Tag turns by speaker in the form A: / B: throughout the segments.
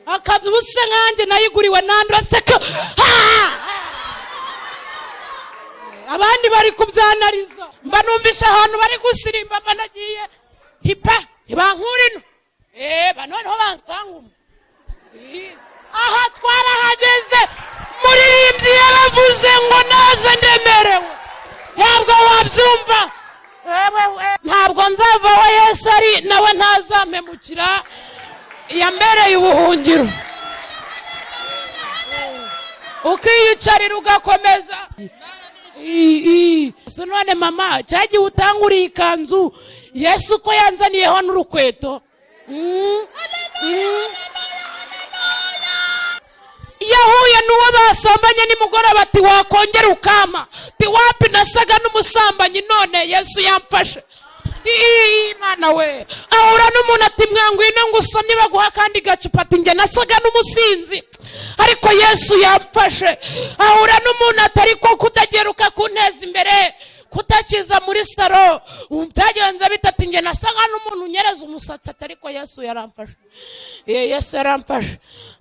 A: Akabuse nkanjye nayiguriwe nandura nseka. Abandi bari kubyanariza. Mba numvisha ahantu bari gusirimba mba nagiye hipa ntibankurino. Noneho bansanga umwe. Aha twarahageze muririmbyi yaravuze ngo naje ndemerewe. Ntabwo wabyumva. Ntabwo nzava aho Yesu ari nawe ntazampemukira, yambereye ubuhungiro. Ukiyicarira ugakomeza. None mama cyagiye utanguriye ikanzu Yesu ko yanzaniyeho n'urukweto. Yahuye n'uwo basambanye nimugoroba ati wakongera ukama, ati wapi nasaga n'umusambanyi none Yesu yamfashe. Imana we. Ahura n'umuntu ati mwangwino ngusomye baguha kandi gacupa, ati njye nasaga n'umusinzi ariko Yesu yamfashe. Ahura n'umuntu atari ko kutageruka kunteza imbere, kutakiza muri saro byagenze bitatu, njye nasaga n'umuntu unyereza umusatsi ariko Yesu yaramfashe. Yesu yaramfashe.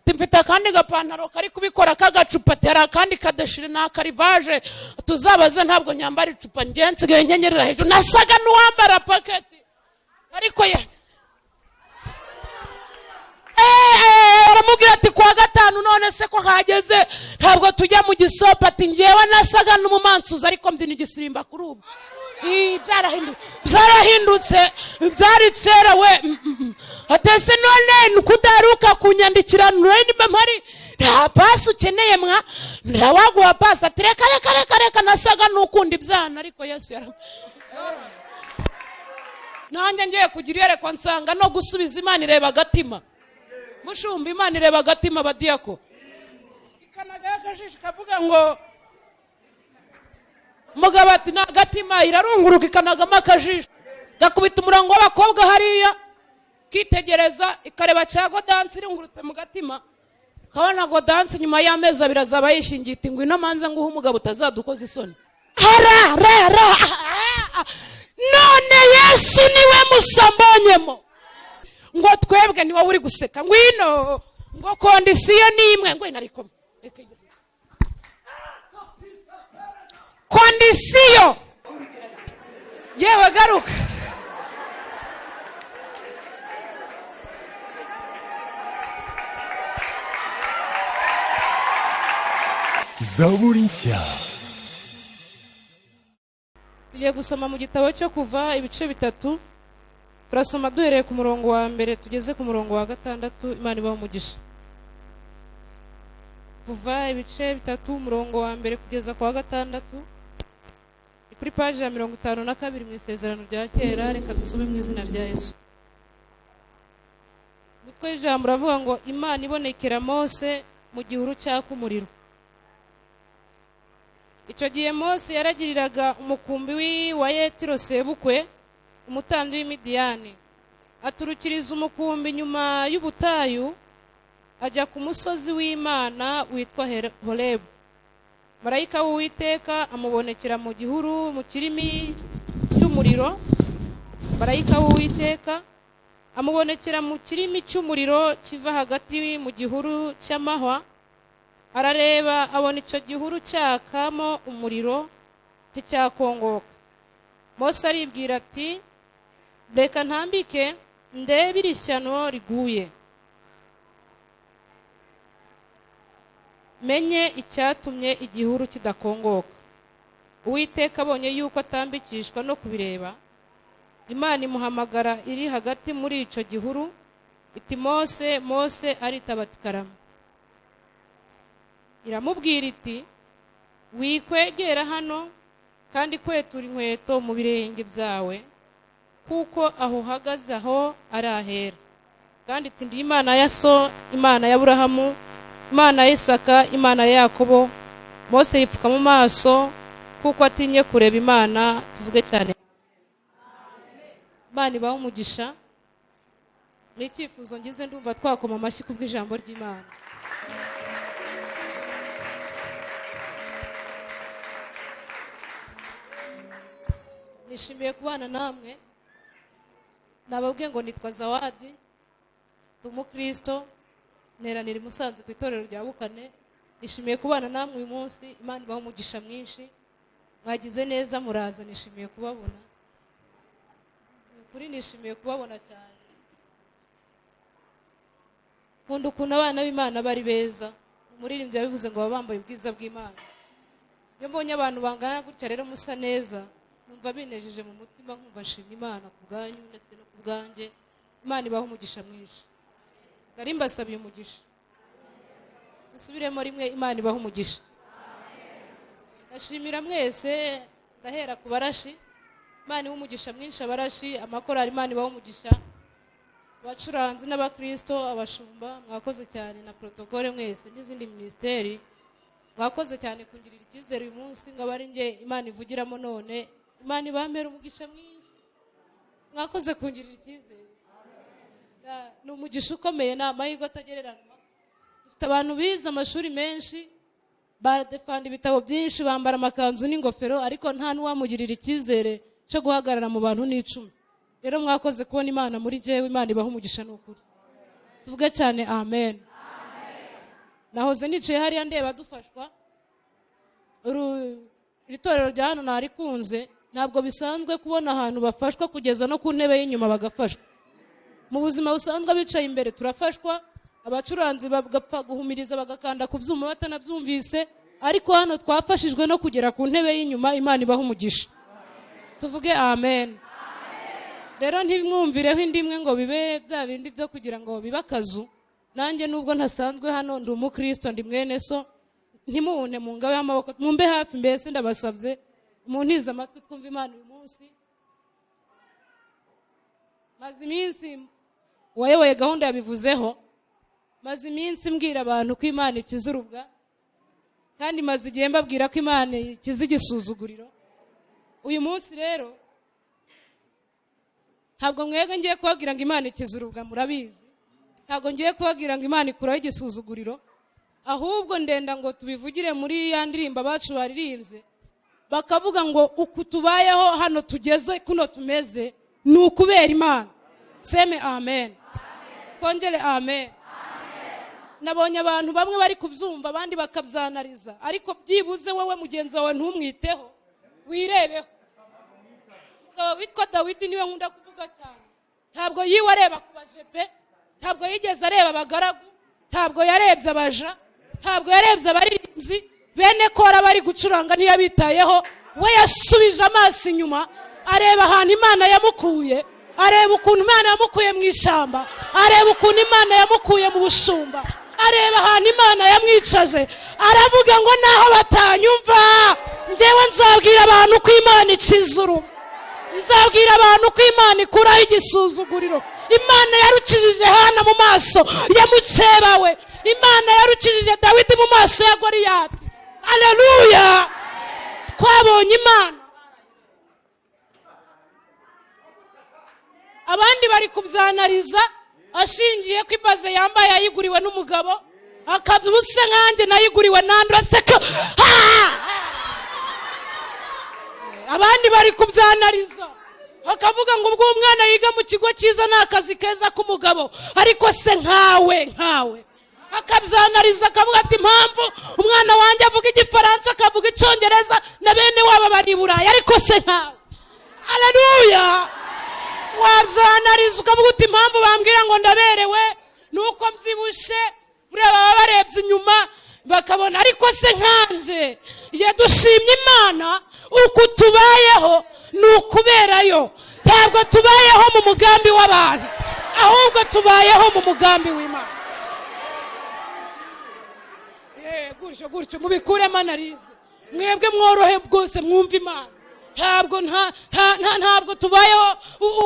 A: Mfite kandi gapantaro kari kubikora kagacupa tera kandi kadashira na karivaje tuzabaze ntabwo nyambara icupa njye nsigaye nkenyerera hejuru nasaga n'uwambara paketi ariko ye aramubwira ati kwa gatanu none se ko hageze ntabwo tujya mu gisopa, ati ngewe nasaga n'umumansuza ariko mbyina igisirimba kuri ubu. Byarahindutse byari kera we. Atese none kudaruka kunyandikira nimba mpari nta pasi ukeneye mwa ntawaguha pasi, ati reka reka reka reka nasaga n'ukunda ibyana ariko Yesu yara. Nanjye ngiye kugira iyerekwa nsanga no gusubiza Imana ireba agatima. Mushumba Imana ireba agatima badiyako. Ikanaga akajisho kavuga ngo mugabo ati na agatima irarunguruka ikanagamo akajisho gakubita umurongo w'abakobwa hariya kitegereza ikareba cya Godansi irungurutse mu gatima kabona Godansi nyuma y'amezi abiri azaba yishingiye iti ngwino manze nguhe umugabo utazadukoza isoni. None Yesu niwe musambonyemo ngo twebwe ni wowe uri guseka ngwino ngo kondisiyo ni imwe ngwino ariko kondisiyo yewe garuka.
B: Zaburi nshya.
A: Tugiye gusoma mu gitabo cyo Kuva ibice 3. Turasoma duhereye ku murongo wa mbere tugeze ku murongo wa 6. Imana ibahe umugisha. Kuva ibice 3 umurongo wa mbere kugeza ku wa 6. Ni kuri paji ya 52 mu Isezerano rya Kera. Reka dusome mu izina rya Yesu. Umutwe w'ijambo uravuga ngo Imana ibonekera Mose mu gihuru cyaka umuriro. Icyo gihe Mose yaragiriraga umukumbi wa Yetiro sebukwe, umutambyi w'Imidiyani, aturukiriza umukumbi nyuma y'ubutayu ajya ku musozi w'Imana witwa Horebu. Marayika w'Uwiteka amubonekera mu gihuru mu kirimi cy'umuriro. Marayika w'Uwiteka amubonekera mu kirimi cy'umuriro kiva hagati mu gihuru cy'amahwa. Arareba abona icyo gihuru cyakamo umuriro nticyakongoka. Mose aribwira ati reka ntambike ndebe iri shyano riguye, menye icyatumye igihuru kidakongoka. Uwiteka abonye yuko atambikishwa no kubireba, Imana imuhamagara iri hagati muri icyo gihuru iti Mose, Mose. Aritaba ati karame. Iramubwira iti wikwegera hano kandi kwetura inkweto mu birenge byawe, kuko aho uhagaze aho ari ahera. Kandi iti ndi Imana ya so, Imana ya Aburahamu, Imana ya Isaka, Imana ya Yakobo. Mose yipfuka mu maso kuko atinye kureba Imana. Tuvuge cyane Imana ibahe umugisha. Ni icyifuzo ngize, ndumva twakoma amashyi kubw'ijambo ry'Imana. Nishimiye kubana namwe. Nababwiye ngo nitwa Zawadi, ndi umukristo, Nteranira i Musanze ku itorero rya Bukane. Nishimiye kubana namwe uyu munsi. Imana ibahe umugisha mwinshi. Mwagize neza muraza, nishimiye kubabona. Kuri nishimiye kubabona cyane. Nkunda ukuntu abana b'Imana bari beza. Umuririmbyi yabivuze ngo baba bambaye ubwiza bw'Imana. Iyo mbonye abantu bangana gutya rero musa neza, numva binejeje mu mutima, nkumva nshimye Imana ku bwanyu ndetse no ku bwanjye. Imana ibahe umugisha mwinshi. Nari mbasabiye umugisha. Dusubiremo rimwe, Imana ibahe umugisha. Ndashimira mwese, ndahera ku barashi. Imana ibahe umugisha mwinshi abarashi, amakorali Imana ibahe umugisha. Abacuranzi n'abakristo, abashumba, mwakoze cyane na protokole mwese n'izindi ministeri. Mwakoze cyane kungirira icyizere uyu munsi ngo abari nge Imana ivugiramo none. Imana ibamere umugisha mwinshi. Mwakoze kungirira icyizere. Ni umugisha ukomeye, ni amahirwe atagereranywa. Dufite abantu bize amashuri menshi, badefanda ibitabo byinshi, bambara amakanzu n'ingofero, ariko nta n'uwamugirira icyizere cyo guhagarara mu bantu n'icumi. Rero mwakoze kubona Imana muri jewe, Imana ibahe umugisha n'ukuri. Tuvuge cyane amen. Nahoze nicaye hariya ndeba dufashwa. Iri torero rya hano narikunze, ntabwo bisanzwe kubona ahantu bafashwa kugeza no ku ntebe y'inyuma bagafashwa. Mu buzima busanzwe abicaye imbere turafashwa, abacuranzi bagapfa guhumiriza bagakanda ku byuma batanabyumvise, ariko hano twafashijwe no kugera ku ntebe y'inyuma. Imana ibahe umugisha. Tuvuge amen. Rero ntimwumvireho indimwe ngo bibe bya bindi byo kugira ngo bibe akazu. Nanjye nubwo ntasanzwe hano ndi umukristo, ndi mwene so, ntimuhune mu ngabe y'amaboko, mwumbe hafi mbese ndabasabye muntize amatwi twumve Imana uyu munsi. Maze iminsi uwayoboye gahunda yabivuzeho, maze iminsi mbwira abantu ko Imana ikiza urubwa, kandi maze igihe mbabwira ko Imana ikiza igisuzuguriro. Uyu munsi rero ntabwo mwebwe ngiye kubabwira ngo Imana ikiza urubwa, murabizi. Ntabwo ngiye kubabwira ngo Imana ikuraho igisuzuguriro, ahubwo ndenda ngo tubivugire muri ya ndirimbo abacu baririmbye, bakavuga ngo uku tubayeho hano tugeze kuno tumeze ni ukubera Imana. Seme amen. Kongere amen. Nabonye abantu bamwe bari kubyumva abandi bakabyanariza, ariko byibuze wowe mugenzi wawe ntumwiteho, wirebeho. Umugabo witwa Dawidi niwe nkunda kuvuga cyane. Ntabwo yiwe areba ku bajepe, ntabwo yigeze areba abagaragu, ntabwo yarebye abaja, ntabwo yarebye abaririmbyi, bene Kora bari gucuranga ntiyabitayeho. We yasubije amaso inyuma, areba ahantu Imana yamukuye, areba ukuntu Imana yamukuye mu ishyamba, areba ukuntu Imana yamukuye mu bushumba, areba ahantu Imana yamwicaje, aravuga ngo naho batanyumva njyewe nzabwira abantu ko Imana ikiza urubwa, nzabwira abantu ko Imana ikuraho igisuzuguriro. Imana yarukijije Hana mu maso ya mukeba we, Imana yarukijije Dawidi mu maso ya Goliyati. Haleluya! Twabonye Imana. Abandi bari kubyanariza ashingiye ko ibaze yambaye yayiguriwe n'umugabo, akabuse nkanjye nayiguriwe nandura nseka. Abandi bari kubyanariza akavuga ngo ubwo umwana yiga mu kigo cyiza ni akazi keza k'umugabo, ariko se nkawe nkawe. Akabyanariza akavuga ati impamvu umwana wanjye avuga igifaransa akavuga icyongereza na bene wabo bari i Burayi, ariko se nkawe. Haleluya! Wabyanariza ukavuga uti impamvu bambwira ngo ndaberewe nuko mbyibushe, buriya baba barebye inyuma bakabona, ariko se nkanje. Iyo dushimye Imana uku tubayeho ni ukuberayo. Ntabwo tubayeho mu mugambi w'abantu, ahubwo tubayeho mu mugambi w'Imana. Gutyo gutyo mubikuremo analize, mwebwe mworohe bwose mwumve Imana. Ntabwo ntabwo tubayeho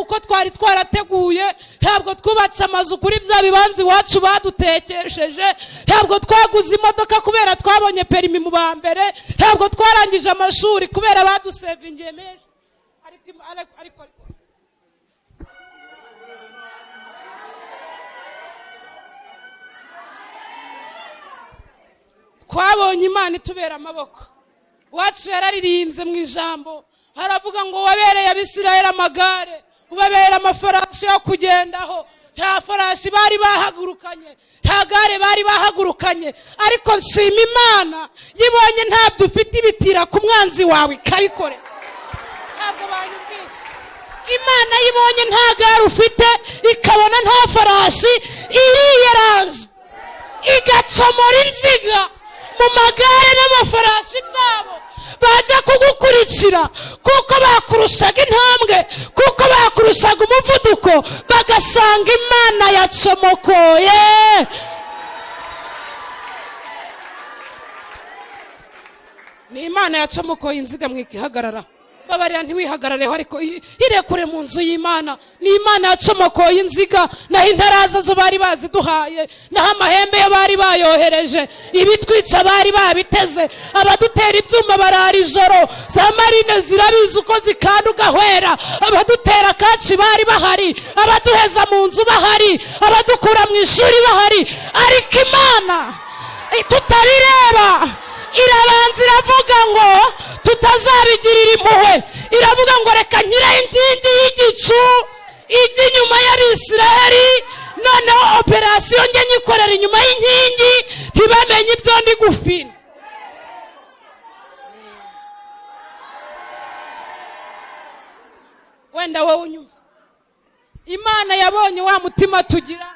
A: uko twari twarateguye, ntabwo twubatse amazu kuri bya bibanza iwacu badutekesheje, ntabwo twaguze imodoka kubera twabonye perimi mu ba mbere, ntabwo twarangije amashuri kubera badusevingiye menshi. Ariko twabonye Imana itubera amaboko. Wacu yararirimbye mu ijambo haravuga ngo wabereye Abisirayeli amagare, ubabera amafarashi yo kugendaho. Nta farashi bari bahagurukanye, nta gare bari bahagurukanye, ariko nshima Imana yibonye ntabyo ufite, ibitira ku mwanzi wawe ikabikorera. Ntabwo banyumvise. Imana yibonye nta gare ufite, ikabona nta farashi, iriyeraje igacomora inziga mu magare n'amafarashi byabo, bajya kugukurikira kuko bakurushaga intambwe, kuko bakurushaga umuvuduko, bagasanga Imana yacomokoye. Ni Imana yacomokoye inziga mwikihagarara. Babarira ntiwihagarareho, ariko irekure mu nzu y'Imana. Ni Imana yacomokoye inziga, naho intaraza zo bari baziduhaye, naho amahembe yo bari bayohereje, ibitwica bari babiteze, abadutera ibyuma barara ijoro, za marine zirabizi uko zikanda ugahwera, abadutera kaci bari bahari, abaduheza mu nzu bahari, abadukura mu ishuri bahari, ariko Imana tutabireba irabanza iravuga ngo tutazabigirira impuhwe, iravuga ngo reka nkire inkingi y'igicu ijya inyuma y'Abisiraheli, noneho operasiyo njye nyikorera inyuma y'inkingi ntibamenye ibyo ndi gufina. Wenda wowe unyumva, Imana yabonye wa mutima tugira,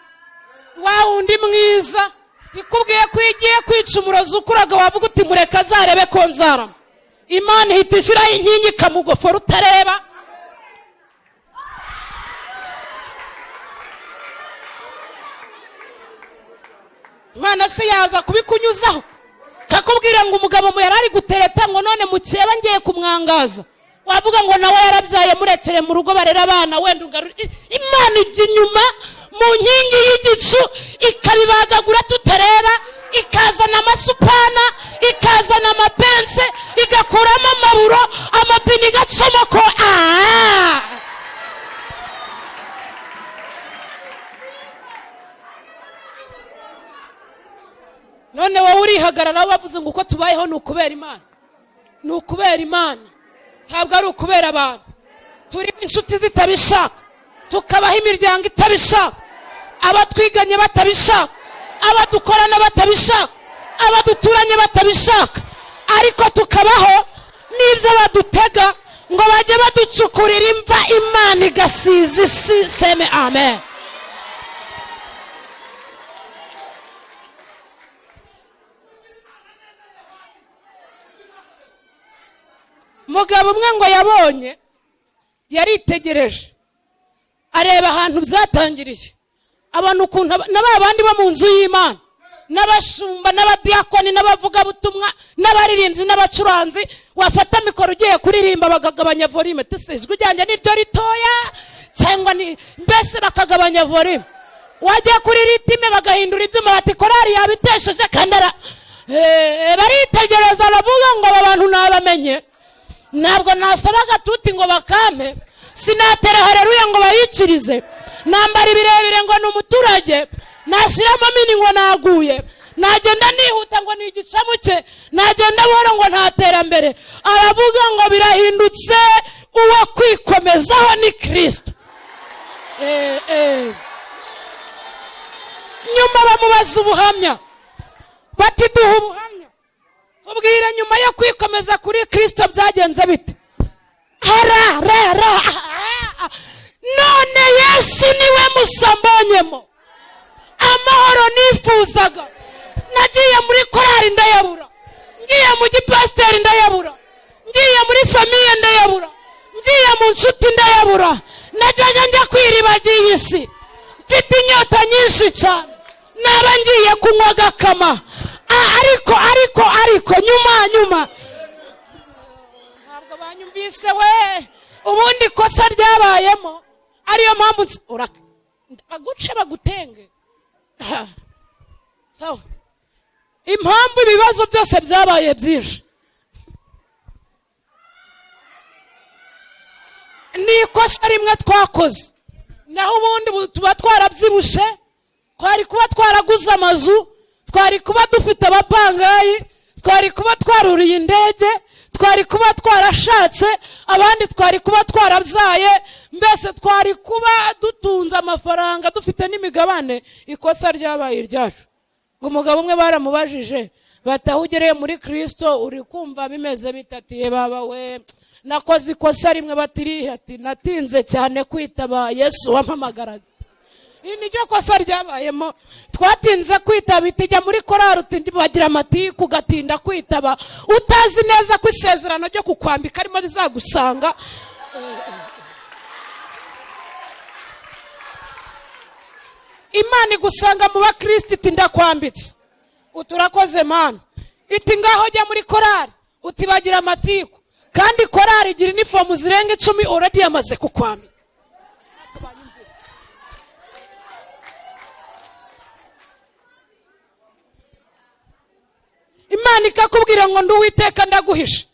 A: wa wundi mwiza, ikubwiye ko igiye kwica umurozi ukuraga wavuga uti mureka azarebe ko nzarama. Imana ihita ishyiraho inkingi ikamugofora utareba. Imana se yaza kubikunyuzaho kakubwira ngo umugabo mu yarari gutereta ngo none mukeba ngiye kumwangaza, wavuga ngo nawe yarabyaye murekere mu rugo barera abana, wenda ugarure. Imana ijya inyuma mu nkingi y'igicu ikabibagagura tutareba, ikazana amasupana, ikazana amapense, igakuramo amaburo, amapine igacomoko. None wowe urihagarara bavuze ngo uko tubayeho ni ukubera Imana, ni ukubera Imana, ntabwo ari ukubera abantu. Turi inshuti zitabishaka, tukabaho imiryango itabishaka, abatwiganye batabishaka, abadukorana batabishaka, abaduturanye batabishaka, ariko tukabaho n'ibyo badutega ngo bajye baducukurira imva, Imana igasiza isi. Seme amen. Mugabo umwe ngo yabonye, yaritegereje areba ahantu byatangiriye, abantu ukuntu na babandi bo mu nzu y'Imana, n'abashumba, n'abadiakoni, n'abavugabutumwa, n'abaririmbyi, n'abacuranzi, wafata mikoro ugiye kuririmba bakagabanya volume, tese ijwi ryanjye niryo ritoya cyangwa ni mbese bakagabanya volume, wajya kuri ritime bagahindura ibyuma bati korari yabitesheje kandara. Baritegereza aravuga ngo aba bantu nabamenye, ntabwo nasabaga tuti ngo bakampe, sinatera haleluya ngo bayikirize, nambara ibirebire ngo ni umuturage, nashyiramo mini ngo naguye, nagenda nihuta ngo ni igicamuke, nagenda buhoro ngo nta terambere. Aravuga ngo birahindutse, uwo kwikomezaho ni Kristo. Nyuma bamubaza ubuhamya, bati duha ubuhamya, tubwire nyuma yo kwikomeza kuri Kristo byagenze bite? None Yesu niwe musambonyemo amahoro nifuzaga. Nagiye muri korari ndayabura, ngiye mu gipasiteri ndayabura, ngiye muri famiye ndayabura, ngiye mu nshuti ndayabura, najyaga njya kwiribagiye isi, mfite inyota nyinshi cyane, naba ngiye kunywa agakama, ariko ariko ariko nyuma nyuma ntabwo banyumvise we. Ubundi kosa ryabayemo, ariyo mpamvu baguce bagutenge. Sawa, impamvu ibibazo byose byabaye byinshi ni ikosa rimwe twakoze, naho ubundi tuba twarabyibushe, twari kuba twaraguze amazu, twari kuba dufite abapangayi, twari kuba twaruriye indege, Twari kuba twarashatse, abandi twari kuba twarabyaye, mbese twari kuba dutunze amafaranga dufite n'imigabane. Ikosa ryabaye iryacu. Umugabo umwe baramubajije bati aho ugereye muri Kristo uri kumva bimeze bitatiye baba we, nakoze ikosa rimwe. Batirihe ati natinze cyane kwitaba Yesu wampamagaraga. Iri niryo kosa ryabayemo, twatinze kwitaba. Itijya muri korari uti bagira amatiku, ugatinda kwitaba utazi neza ko isezerano ryo kukwambika arimo rizagusanga. Imana igusanga mu bakristo iti ndakwambitse, uturakoze Mana. Iti ngaho jya muri korari utibagira amatiku, kandi korari igira inifomu zirenga 10 already yamaze kukwambika. Imana ikakubwira ngo ndi Uwiteka ndaguhisha.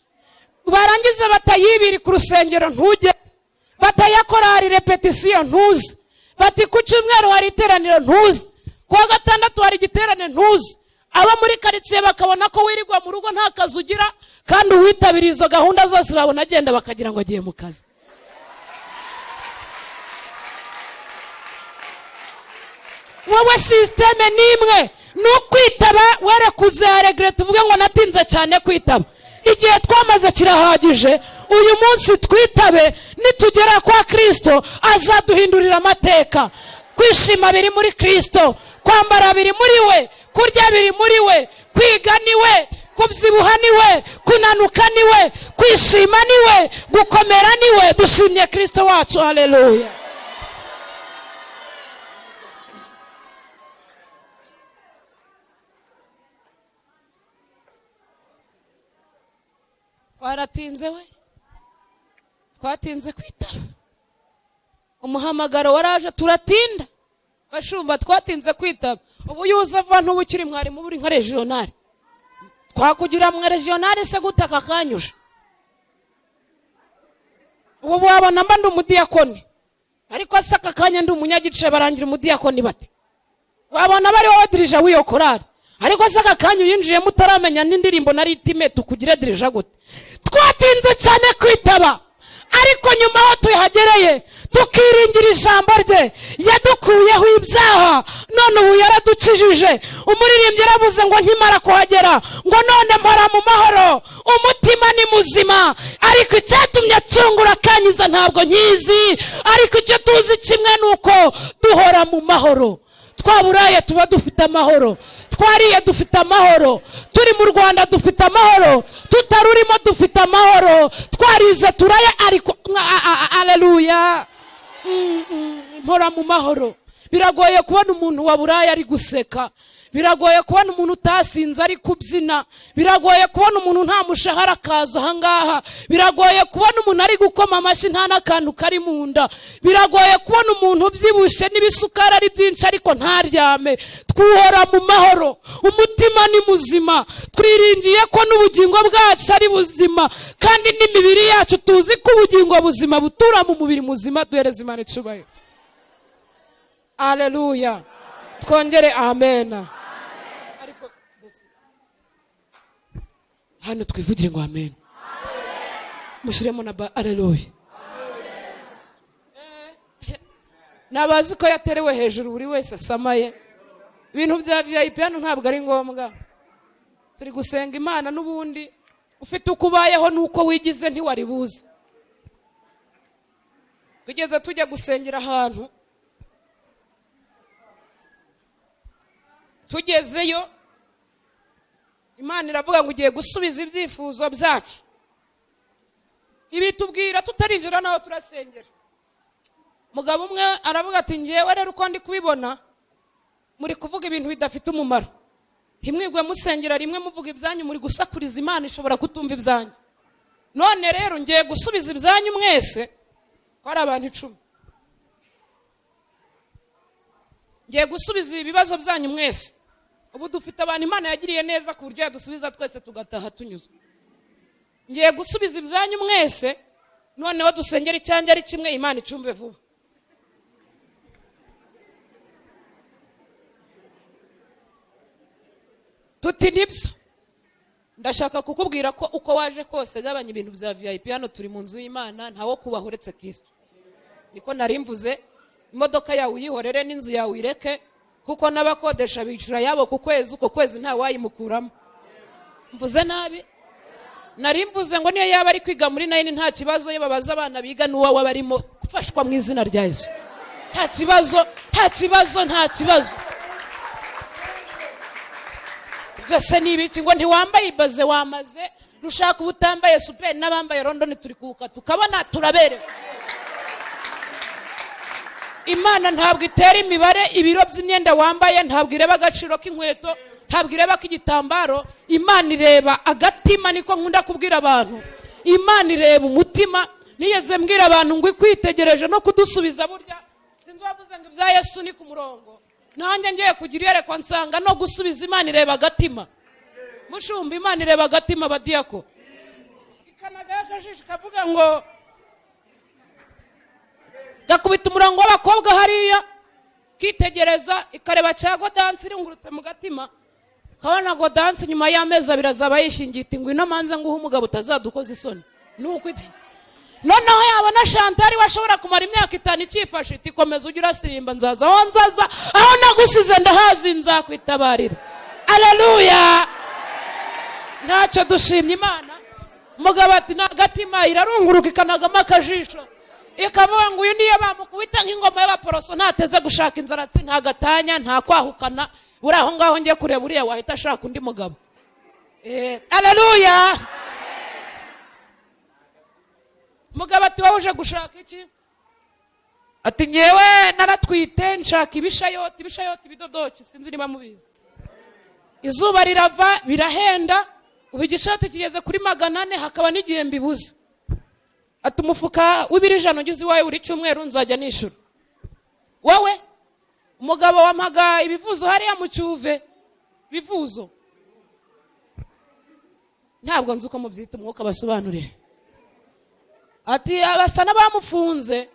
A: Barangiza batayibiri ku rusengero ntujye, batayakorari repetisiyo ntuzi, bati ku cyumweru hari iteraniro ntuzi, kuwa gatandatu hari igiterane ntuzi. Abo muri karitsiye bakabona ko wirirwa mu rugo nta kazi ugira, kandi uwitabiriye izo gahunda zose babona agenda bakagira ngo agiye mu kazi. Wowe sisiteme nimwe ni ukwitaba, were kuzaregre tuvuge ngo natinze cyane kwitaba. Igihe twamaze kirahagije, uyu munsi twitabe. Nitugera kwa Kristo azaduhindurira amateka. Kwishima biri muri Kristo, kwambara biri muri we, kurya biri muri we, kwiga ni we, kubyibuha ni we, kunanuka ni we, kwishima ni we, gukomera ni we. Dushimye Kristo wacu. Haleluya. Twaratinze we, twatinze kwitaba umuhamagaro waraje, turatinda bashumba, twatinze kwitaba. Ubu yuza ava ntubukiri mwarimu, buri nka regional. Twakugira mwa regional se gutaka kanyuje? Ubu wabona mba ndi umudiyakoni, ariko se aka kanya ndi umunyagice, barangira umudiyakoni bati wabona bari wowe dirija w'iyo korari, ariko se aka kanya uyinjiyemo utaramenya n'indirimbo na ritime, tukugire dirija gute? Twatinze cyane kwitaba, ariko nyuma aho tuhagereye tukiringira ijambo rye, yadukuyeho ibyaha none ubu yaradukijije. Umuririmbyi yaravuze ngo nkimara kuhagera ngo none mpora mu mahoro, umutima ni muzima, ariko icyatumye acungura akanyiza ntabwo nkizi, ariko icyo tuzi kimwe nuko duhora mu mahoro. Twaburaye tuba dufite amahoro, twariye dufite amahoro, turi mu Rwanda dufite amahoro, tutarurimo dufite amahoro, twarize turaye, ariko aleluya, mpora mu mahoro. Biragoye kubona umuntu waburaye ari guseka, biragoye kubona umuntu utasinze ari kubyina, biragoye kubona umuntu nta mushahara akaza ahangaha, biragoye kubona umuntu ari gukoma amashyi nta n'akantu kari mu nda, biragoye kubona umuntu ubyibushye n'ibisukari ari byinshi ariko ntaryame. Twuhora mu mahoro, umutima ni muzima, twiringiye ko n'ubugingo bwacu ari buzima, kandi n'imibiri yacu tuzi ko ubugingo buzima butura mu mubiri muzima. Duhereze Imana icyubahiro. Haleluya. Twongere amen. Ariko hano twivugire ngo amen. Mushyiremo na ba haleluya. Nabazi ko yaterewe hejuru buri wese asamaye. Ibintu bya VIP hano ntabwo ari ngombwa. Turi gusenga Imana n'ubundi ufite uko ubayeho nuko wigize ntiwari buze. Tugeze tujya gusengera ahantu, tugezeyo Imana iravuga ngo ugiye gusubiza ibyifuzo byacu. Ibitubwira tutarinjira naho turasengera. Mugabo umwe aravuga ati ngewe rero uko ndi kubibona muri kuvuga ibintu bidafite umumaro. Ntimwigwe musengera rimwe muvuga ibyanyu, muri gusakuriza Imana ishobora kutumva ibyanyu. None rero ngiye gusubiza ibyanyu mwese, ko ari abantu 10. Ngiye gusubiza ibibazo byanyu mwese. Ubu dufite abantu Imana yagiriye neza ku buryo yadusubiza twese tugataha tunyuzwe. Ngiye gusubiza ibyanyu mwese, noneho dusengera icyanjye ari kimwe Imana icumve vuba. Tuti nibyo. Ndashaka kukubwira ko uko waje kose gabanya ibintu bya VIP. Hano turi mu nzu y'Imana, ntawo kubaho uretse Kristo. Niko nari mvuze, imodoka yawe uyihorere n'inzu yawe uyireke, kuko n'abakodesha bicura yabo ku kwezi, uko kwezi nta wayimukuramo. Mvuze nabi? Nari mvuze ngo niyo yaba ari kwiga muri 9 nta kibazo, iyo babaza abana biga n'uwawe barimo gufashwa mu izina rya Yesu. Nta kibazo, nta kibazo, nta kibazo. Byose ni ibiki ngo ntiwambaye ibaze wamaze, nushaka ubutambaye super n'abambaye London turi kuka tukabona turaberewe. Imana ntabwo itera imibare ibiro by'imyenda wambaye, ntabwo ireba agaciro k'inkweto, ntabwo ireba k'igitambaro. Imana ireba agatima, niko nkunda kubwira abantu. Imana ireba umutima. Nigeze mbwira abantu ngo ikwitegereje no kudusubiza burya, sinzi wavuze ngo ibya Yesu ni ku murongo, nanjye ngiye kugira iyerekwa nsanga no gusubiza Imana ireba agatima. Mushumba, Imana ireba agatima badiyako. Ikanaga akajisho kavuga ngo gakubita umurongo w'abakobwa hariya, kitegereza ikareba cya Godansi irungurutse mu gatima, kabona Godansi nyuma y'amezi abiri azaba yishingiye iti ngwino manze nguhe umugabo utazadukoza isoni. Nuko iti noneho yabona Chantal washobora kumara imyaka 5 ikifashe iti komeza ujye urasirimba, nzaza aho nzaza, aho nagusize ndahazi, nzakwitabarira. Haleluya! Ntacyo dushimye Imana. Umugabo ati ni agatima, irarunguruka ikanagamo akajisho, ikavuga ngo uyu niyo bamukubita nk'ingoma y'abaporoso ntateze gushaka inzaratsi, nta gatanya, nta kwahukana, uri aho ngaho ngiye kureba uriya wahita ashaka undi mugabo. Haleluya! Mugabo ati wowe uje gushaka iki? Ati ngewe naratwite nshaka ibishayoti, ibishayoti ibidodoki, sinzi niba mubizi. Izuba rirava birahenda, ubu igishayoti kigeze kuri 400, hakaba n'igihe mbibuze. Ati umufuka w'ibiro 100 ugize iwawe buri cyumweru nzajya nishura. Wowe umugabo wampaga ibivuzo hariya mu Cyuve, bivuzo ntabwo nzi uko mubyita, umwuka basobanurire. Ati abasa n'abamufunze,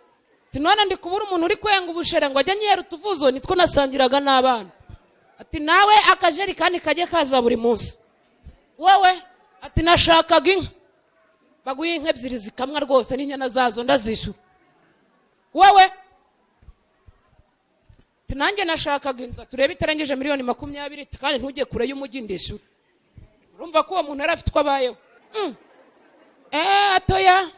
A: ati none ndi kubura umuntu uri kwenga ubushere ngo ajye anyera utuvuzo nitwo nasangiraga n'abana. Ati nawe akajerikani kajye kaza buri munsi. Wowe ati nashakaga inka, baguye inka ebyiri zikamwa rwose n'inyana zazo ndazishyura. Wowe ati nanjye nashakaga inzu, turebe itarengeje miliyoni 20 kandi ntujye kure y'umujyi ndishyura. Urumva ko uwo muntu yari afite uko abayeho. Atoya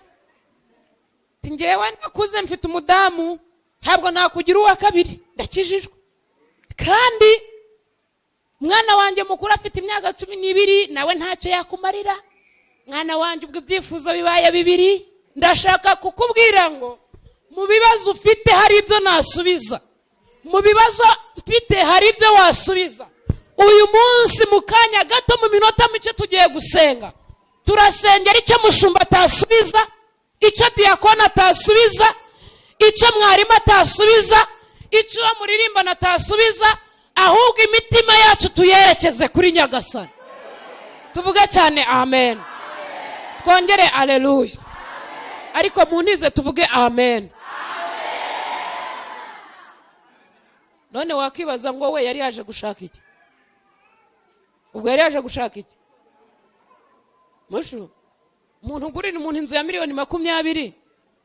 A: ngewe nakuze mfite umudamu, ntabwo nakugira uwa kabiri, ndakijijwe. Kandi mwana wanjye mukuru afite imyaka 12, nawe ntacyo yakumarira. Mwana wanjye ubwo ibyifuzo bibaye 2. Ndashaka kukubwira ngo mu bibazo ufite hari ibyo nasubiza, mu bibazo mfite hari ibyo wasubiza. Uyu munsi mu kanya gato, mu minota mike tugiye gusenga. Turasengera icyo mushumba atasubiza, icyo diyakoni atasubiza, icyo mwarimu atasubiza, icyo muririmbana atasubiza, ahubwo imitima yacu tuyerekeze kuri Nyagasani. Tuvuge cyane amen, twongere aleluya, ariko munize tuvuge amen. None wakibaza ngo we yari yaje gushaka iki? Ubwo yari yaje gushaka iki? Mushu, umuntu ugurira umuntu inzu ya miliyoni 20,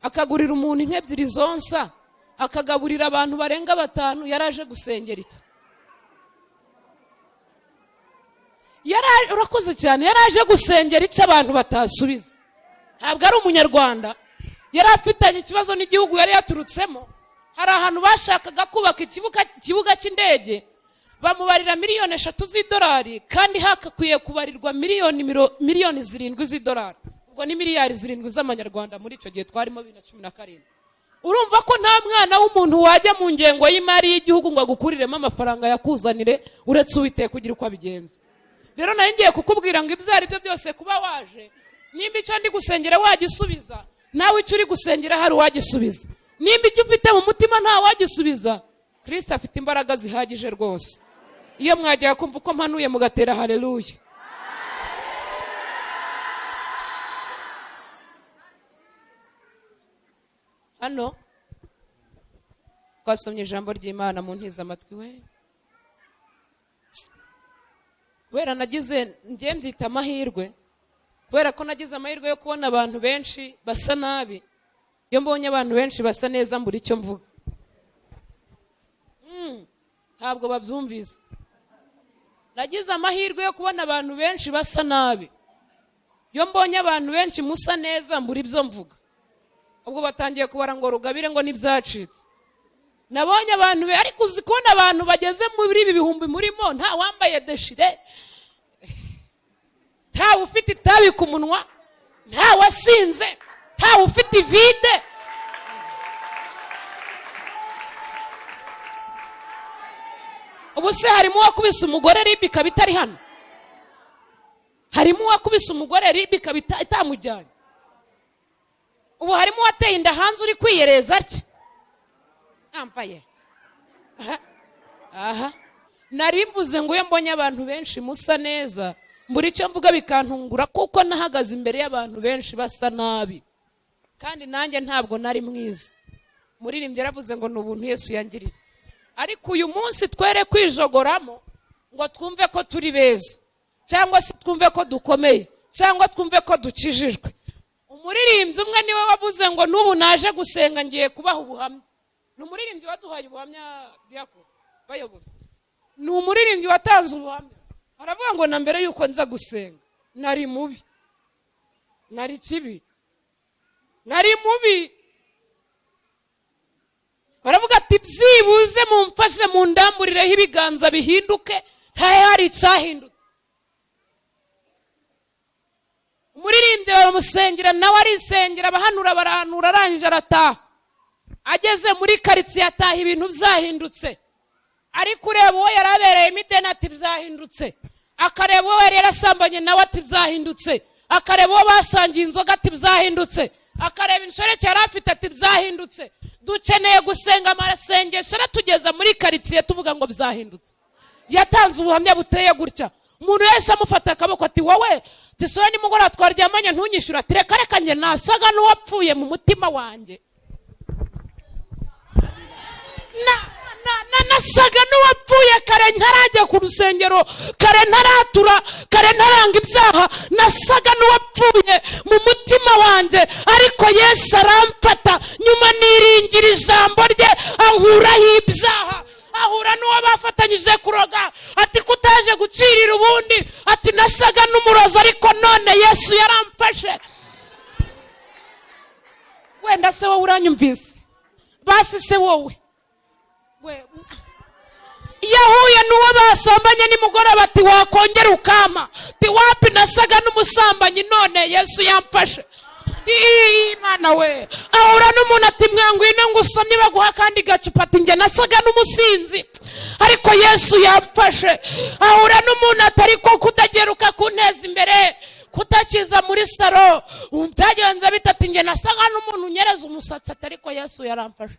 A: akagurira umuntu inka 2 zonsa, akagaburira abantu barenga 5, yaraje gusengera iki? Urakoze cyane. Yaraje gusengera icyo abantu batasubiza. Ntabwo ari umunyarwanda, yari afitanye ikibazo n'igihugu yari yaturutsemo. Hari ahantu bashakaga kubaka ikibuga cy'indege, bamubarira miliyoni 3 z'idolari, kandi hakakwiye kubarirwa miliyoni 7 z'idolari. Ubwo ni miliyari 7 z'amanyarwanda muri icyo gihe twarimo 2017. Urumva ko nta mwana w'umuntu wajya mu ngengo y'imari y'igihugu ngo agukuriremo amafaranga yakuzanire, uretse Uwiteka ugira uko abigenza. Rero nari ngiye kukubwira ngo ibyo ari byo byose kuba waje, nimba icyo ndi gusengera wagisubiza, nawe icyo uri gusengera hari uwagisubiza. Nimba icyo ufite mu mutima nta wagisubiza, Kristo afite imbaraga zihagije rwose. Iyo mwajya kumva uko mpanuye mugatera haleluya. Hano twasomye ijambo ry'Imana mu ntiza amatwi we. Kubera nagize, njye mbyita amahirwe, kubera ko nagize amahirwe yo kubona abantu benshi basa nabi. Iyo mbonye abantu benshi basa neza mbura icyo mvuga. Ntabwo babyumvise. Nagize amahirwe yo kubona abantu benshi basa nabi. Iyo mbonye abantu benshi musa neza mbura ibyo mvuga. Ubwo batangiye kubara ngo Rugabire ngo n'ibyacitse. Nabonye abantu ariko uzi kubona abantu bageze muri ibi bihumbi murimo nta wambaye déchiré, nta ufite itabi ku munwa, nta wasinze, nta ufite ivide. Ubu se harimo uwakubise umugore RIB ikaba itari hano? Harimo uwakubise umugore RIB ikaba itamujyanye? Ubu harimo uwateye inda hanze uri kwiyereza atya? Amfaye. Aha. Aha. Nari mvuze ngo iyo mbonye abantu benshi musa neza mbura icyo mvuga bikantungura, kuko nahagaze imbere y'abantu benshi basa nabi, kandi nanjye ntabwo nari mwiza. Muririmbyi yaravuze ngo ni ubuntu Yesu yangiriye. Ariko uyu munsi twere kwijogoramo ngo twumve ko turi beza, cyangwa se twumve ko dukomeye, cyangwa twumve ko dukijijwe. Umuririmbyi umwe niwe wavuze ngo n'ubu naje gusenga ngiye kubaha ubuhamya. Ni umuririmbyi waduhaye ubuhamya, diakoni bayobozi. Ni umuririmbyi watanze ubuhamya, aravuga ngo na mbere yuko nza gusenga nari mubi, nari kibi, nari mubi. Baravuga ati byibuze mumfashe mundamburireho ibiganza bihinduke, ntahe hari icyahindutse. Umuririmbyi baramusengera, nawe arisengera, abahanura barahanura, arangije arataha. Ageze muri karitsiye ataha ibintu byahindutse. Ariko ureba uwo yari abereyemo ideni ati byahindutse, akareba uwo yari yarasambanye nawe ati byahindutse, akareba uwo basangiye inzoga ati byahindutse, akareba inshoreke yari afite ati byahindutse. Dukeneye gusenga amasengesho aratugeza muri karitsiye tuvuga ngo byahindutse. Yatanze ubuhamya buteye gutya. Umuntu wese amufata akaboko ati wowe tisoye nimugoroba twaryamanye ntunyishyura, ati reka reka njye nasaga n'uwapfuye mu mutima wanjye. Nasaga n'uwapfuye kare ntarajya ku rusengero, kare ntaratura, kare ntaranga ibyaha, nasaga n'uwapfuye mu mutima wanjye, ariko Yesu aramfata nyuma niringira ijambo rye ankuraho ibyaha. Ahura n'uwo bafatanyije kuroga ati kutaje gucirira ubundi, ati nasaga n'umurozi ariko none Yesu yaramfashe. Wenda se wowe uranyumvise? Basi se wowe yahuye n'uwo basambanye nimugoroba ati wakongera ukama, ati wapi nasaga n'umusambanyi none Yesu yamfashe. Imana we. Ahura n'umuntu ati mwangwino ngusomye baguha kandi gacupa, ati njye nasaga n'umusinzi ariko Yesu yamfashe. Ahura n'umuntu ati ariko kutageruka kunteza imbere, kutakiza muri saro byagenze bite, ati njye nasaga n'umuntu unyereza umusatsi, ati ariko Yesu yaramfashe.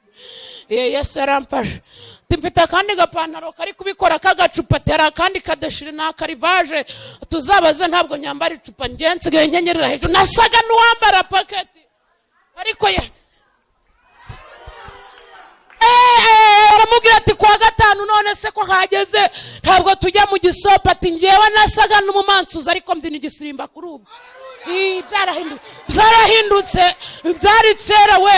A: Yesu yaramfashe. Ati mfite akandi gapantaro kari kubikora k'agacupa, tera akandi kadashire na karivaje, tuzabaze ntabwo nyambara icupa njye nsigaye nkenyerera hejuru, nasaga n'uwambara paketi ariko ye. Aramubwira ati kuwa gatanu none se ko hageze ntabwo tujya mu gisopa, ati njyewe nasaga n'umumansuzi ariko mbyina igisimba kuri ubu. Byarahindutse, byari kera we.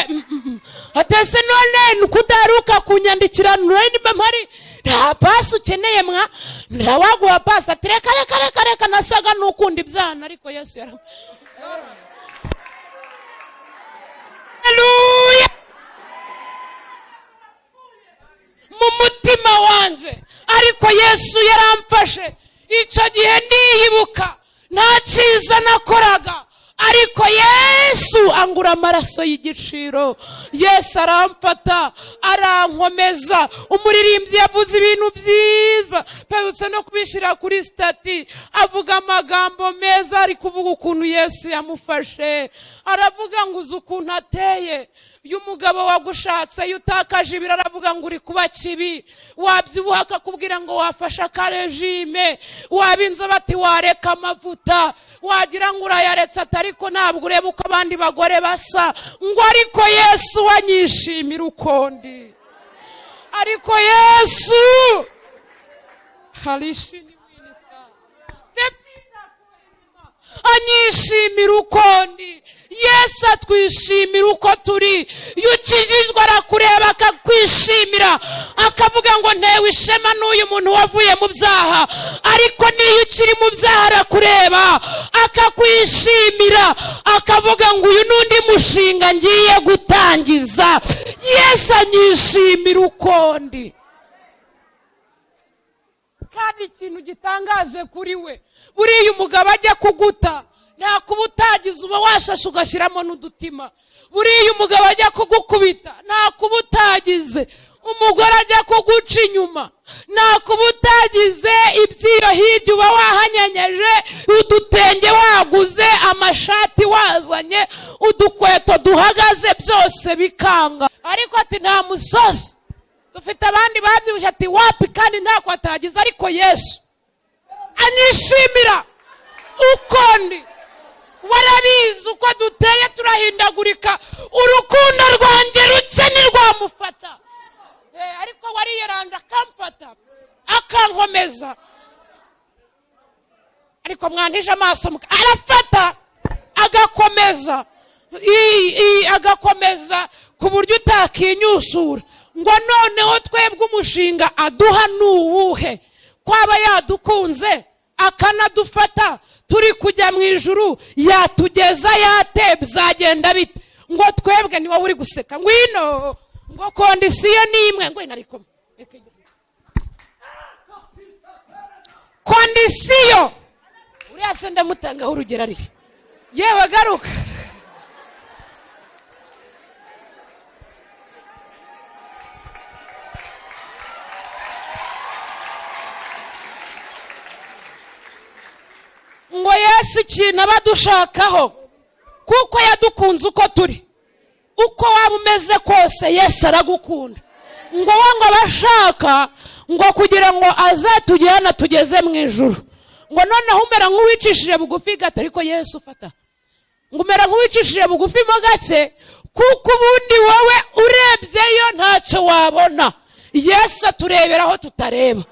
A: Atese none kudaruka kunyandikira nimba mpari nta pasi ukeneye mwa, ntawaguha pasi, ati reka reka reka reka nasaga n'ukunda ibyana ariko Yesu yaram. Haleluya. Mu mutima wanje ariko Yesu yaramfashe. Icyo gihe ndiyibuka nta cyiza nakoraga, ariko Yesu angura amaraso y'igiciro. Yesu aramfata arankomeza. Umuririmbyi yavuze ibintu byiza, mperutse no kubishyira kuri stati, avuga amagambo meza, ari kuvuga ukuntu Yesu yamufashe. Aravuga ngo uzi ukuntu ateye, iyo umugabo wagushatse iyo utakaje ibiro aravuga ngo uri kuba kibi, wabyibuha akakubwira ngo wafashe akarejime, waba inzobe ati wareka amavuta, wagira ngo urayaretse ati ariko ntabwo ureba uko abandi bagore basa, ngo ariko Yesu wanyishimira uko ndi. Ariko Yesu harishini minisita. Anyishimira uko ndi. Yesu atwishimira uko turi. Iyo ukijijwe arakureba akakwishimira, akavuga ngo ntewe ishema n'uyu muntu wavuye mu byaha. Ariko n'iyo ukiri mu byaha arakureba akakwishimira, akavuga ngo uyu n'undi mushinga ngiye gutangiza. Yesu anyishimira uko ndi. Kandi ikintu gitangaje kuri we, buriya umugabo ajya kuguta nta kuba utagize, uba washashe ugashyiramo n'udutima. Buriya umugabo ajya kugukubita nta kuba utagize, umugore ajya kuguca inyuma nta kuba utagize, ibyiro hirya uba wahanyanyaje, udutenge waguze, amashati wazanye, udukweto duhagaze, byose bikanga. Ariko ati nta musozi dufite. Abandi babyibushye ati wapi, kandi ntako atagize. Ariko Yesu anyishimira uko ndi. Warabizi uko duteye, turahindagurika. Urukundo rwanjye ruke ntirwamufata, ariko wariyeranje akamfata akankomeza. Ariko mwantije amaso, arafata agakomeza, agakomeza ku buryo utakinyusura. Ngo noneho twebwe umushinga aduha nuwuhe? Kwaba yadukunze akanadufata turi kujya mu ijuru, yatugeza yate, bizagenda bite? Ngo twebwe ni wowe uri guseka, ngwino, ngo condition ni imwe, ngwino. Ariko condition uriya se ndamutangaho urugero ari yewe, garuka. Ngo Yesu ikintu aba adushakaho, kuko yadukunze uko turi, uko waba umeze kose Yesu aragukunda. Ngo we ngo abashaka ngo kugira ngo azatujyane tugeze mu ijuru. Ngo noneho umera nk'uwicishije bugufi gato, ariko Yesu ufata ngo umera nk'uwicishije bugufi mo gake, kuko ubundi wowe urebyeyo ntacyo wabona. Yesu aturebera aho tutareba,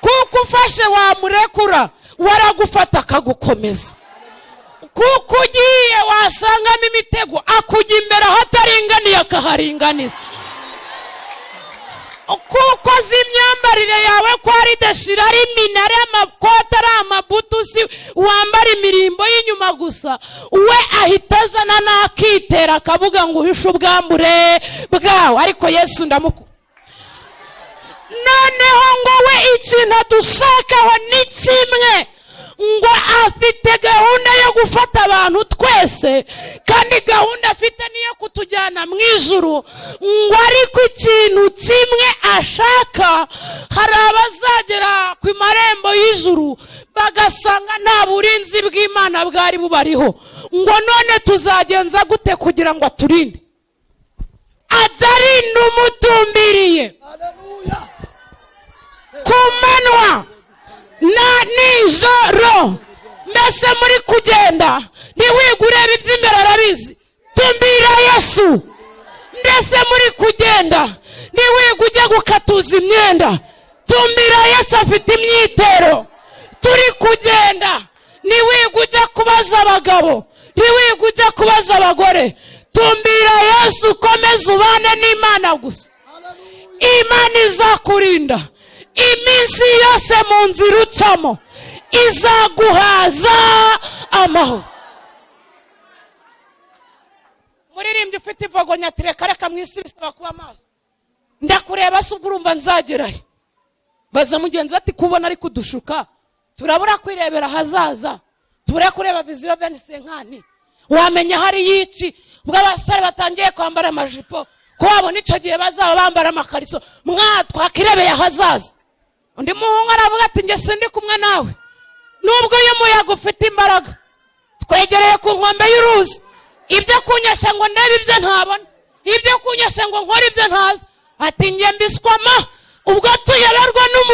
A: kuko ufashe wamurekura waragufata akagukomeza, kuko ugiye wasangamo imitego akujya imbere aho ataringaniye akaharinganiza, kuko azi imyambarire yawe ko ari deshira, ari mini, ari amakoti, ari amabutusi, wambara imirimbo y'inyuma gusa, we ahita azana n'akitera akavuga ngo uhishe ubwambure bwawe. Ariko Yesu ndamukunda. Noneho ngo we ikintu adushakaho ni kimwe, ngo afite gahunda yo gufata abantu twese, kandi gahunda afite niyo kutujyana mu ijuru. Ngo ariko ikintu kimwe ashaka, hari abazagera ku marembo y'ijuru bagasanga nta burinzi bw'Imana bwari bubariho. Ngo none tuzagenza gute kugira ngo aturinde? Ajya arinda umutumbiriye ku manywa na nijoro. Mbese muri kugenda ntiwige ureba iby'imbere, arabizi, tumbira Yesu. Mbese muri kugenda ntiwige ujya gukatuza imyenda, tumbira Yesu, afite imyitero. Turi kugenda ntiwige ujya kubaza abagabo, ntiwige ujya kubaza abagore, tumbira Yesu, ukomeze ubane n'Imana gusa. Imana izakurinda iminsi yose mu nzira ucamo, izaguhaza amahoro. Muririmbyi ufite ivogonya ati reka reka mu isi bisaba kuba maso, ndakureba se ubwo urumva nzagerahe? Baza mugenzi ati kubona ari kudushuka, turabura kwirebera ahazaza, tubure kureba viziyo benisenkani, wamenya hari yiki ubwo abasore batangiye kwambara amajipo, ko wabona icyo gihe bazaba bambara amakariso, twakirebeye ahazaza. Undi muhungu aravuga ati njye sindi kumwe nawe, nubwo uyu muyaga ufite imbaraga, twegereye ku nkombe y'uruzi, ibyo kunyesha ngo ndebe ibyo ntabona, ibyo kunyesha ngo nkore ibyo ntazi, ati njye mbiswama ubwo tuyoberwa n'umu